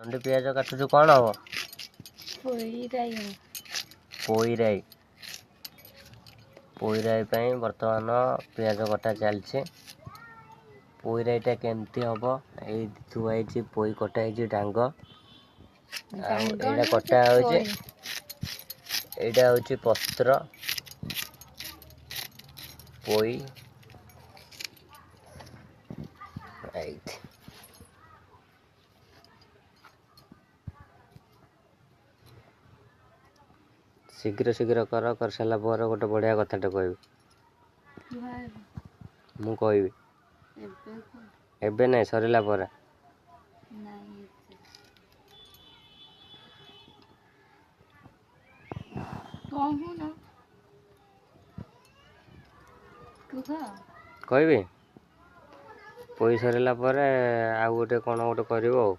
ଚଣ୍ଡୀ, ପିଆଜ କାଟୁଛୁ, କ'ଣ ହବ? ପୋଇରାଇ। ପୋଇରାଇ। ପୋଇରାଇ ପାଇଁ ବର୍ତ୍ତମାନ ପିଆଜ କଟା ଚାଲିଛି। ପୋଇରାଇଟା କେମିତି ହବ? ଏଇ ଥୁଆ ହେଇଛି ପୋଇ, କଟା ହେଇଛି ଡାଙ୍ଗ, ଆଉ ଏଇଟା କଟା ହଉଛି। ଏଇଟା ହଉଛି ପତ୍ର ପୋଇ। ଏଇଠି ଶୀଘ୍ର ଶୀଘ୍ର କର। କରିସାରିଲା ପରେ ଗୋଟେ ବଢ଼ିଆ କଥାଟେ କହିବି ମୁଁ। କହିବି ଏବେ ନାଇଁ, ସରିଲା ପରେ। କହିବି ପୋଇ ସରିଲା ପରେ ଆଉ ଗୋଟେ କ'ଣ ଗୋଟେ କରିବ ଆଉ।